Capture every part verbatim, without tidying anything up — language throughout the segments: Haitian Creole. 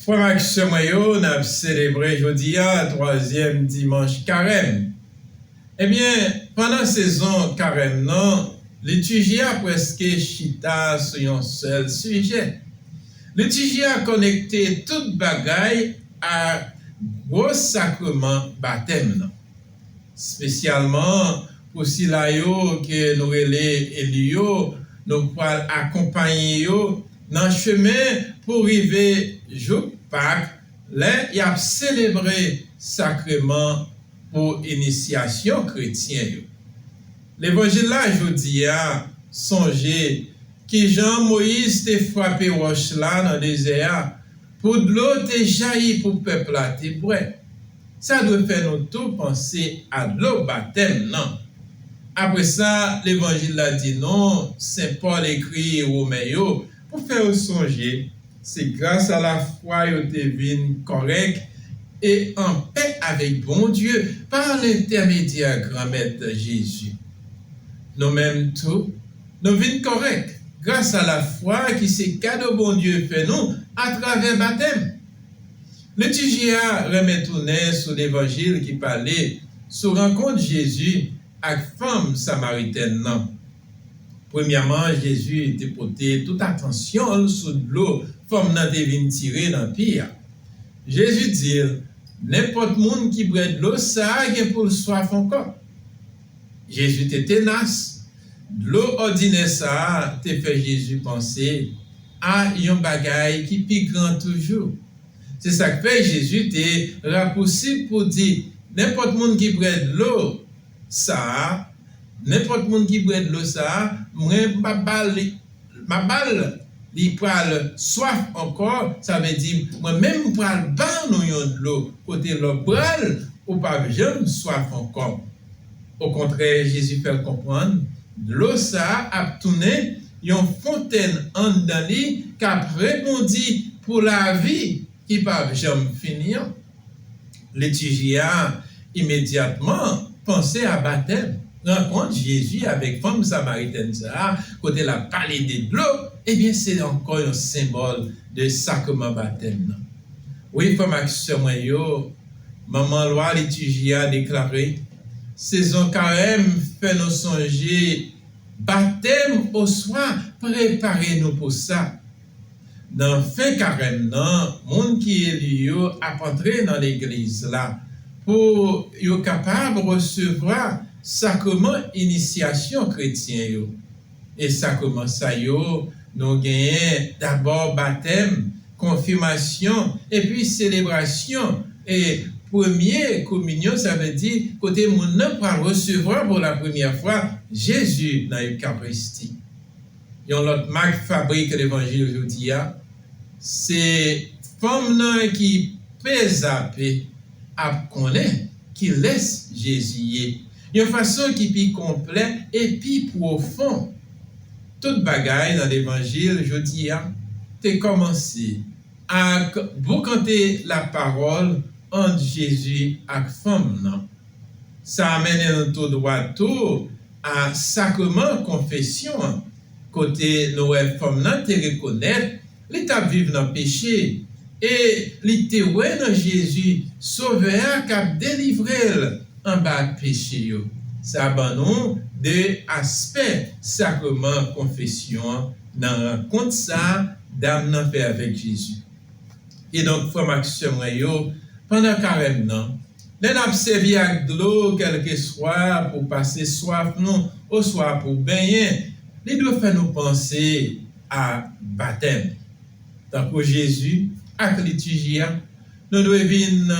Frè m ak sè mwen yo, n ap selebre jodi a twazyèm dimanch Karèm. Ebyen, pandan sezon Karèm nan, litiji a prèske chita sou yon sèl sijè. Litiji a konekte tout bagay ak gwo sakreman batèm nan. Espesyalman pou sila yo ke nou rele eli yo, nou pral akonpaye yo nan chemen pou rive jouk Pak, lè y ap selebre sakreman pou inisyasyon kretyen yo. Levanjil la jodi a sonje kijan Moyiz te frape wòch la nan dezè a pou dlo te jayi pou pèp la te bwè. Sa dwe fè nou tou panse a dlo batèm nan. Apre sa, Levanjil la di nou, Sen Pòl ekri Women yo pou fè yo sonje se gras a lafwa yo te vin kòrèk e anpè avèk Bondye pa lentèmedyè Granmèt Jezi. Nou menm tou, nou vin kòrèk gras a lafwa ki se kado Bondye fè nou atravè batèm. Litiji a renmen tounen sou levanjil ki pale sou rankont Jezi ak fanm samaritèn nan. Premyèman, Jezi te pote tout atansyon l sou dlo fanm nan te vin tire nan pi a. Jezi di l, nenpòt moun ki bwè dlo sa a gen pou l swaf ankò. Jezi te tenas. Dlo òdinè sa a te fè Jezi panse a yon bagay ki pi gran toujou. Se sa k fè Jezi te rapousib pou di, nenpòt moun ki bwè dlo sa a, nenpòt moun ki bwè dlo sa a, mwen m ap ba l, m ap ba l, li pral swaf ankò, sa vle di, mwen menm m pral ba nou yon dlo, kote lè w bwè l, ou p ap janm swaf ankò. Okontrè, Jezi fè l konprann, dlo sa a ap tounen yon fontèn anndan li k ap rebondi pou lavi ki p ap janm fini an. Litiji a imedyatman panse a batèm. Rankont Jezi avèk fanm samaritèn sa a, kote l ap pale de dlo, ebyen, se ankò yon senbòl de sakreman batèm nan. Wi, frè m ak sè mwen yo, manman lwa litiji a deklare, sezon Karèm fè nou sonje batèm oswa prepare nou pou sa. Nan fen Karèm nan, moun ki eli yo ap antre nan legliz la pou yo kapab resevwa sakreman inisyasyon kretyen yo. E sakreman sa yo, nou genyen dabò batèm, konfimasyon, epi selebrasyon e premye kominyon, sa vle di kote moun nan pral resevwa pou la premyè fwa Jezi nan Ekaristi. Yon lòt mak fabrik levanjil jodi a, se fanm nan ki pezape ap konnen kilès Jezi ye, yon fason ki pi konplè e pi pwofon. Tout bagay nan levanjil jodi a te kòmanse ak boukante lapawòl ant Jezi ak fanm nan. Sa mennen nou tou dwat tou a sakreman konfesyon an, kote nou wè fanm nan te rekonèt li t ap viv nan peche, e li te wè nan Jezi, Sovè a k ap delivre l anba peche yo. Sa ban nou de aspè sakreman konfesyon an nan rankont sa a dam nan fè avèk Jezi. Kidonk, frè m ak sè mwen yo, pandan Karèm nan, lè n ap sèvi ak dlo, kèlkeswa pou pase swaf nou oswa pou benyen, li dwe fè nou panse a batèm. Tankou Jezi ak litiji a, nou dwe vin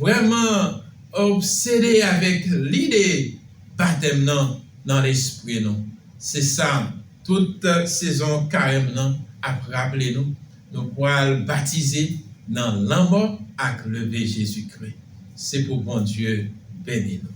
vrèman obsede avèk lide batèm nan nan lespri nou. Se sa, tout sezon Karèm nan ap raple nou, nou pral batize nan lanmò ak leve Jezikri. Se pou Bondye beni nou.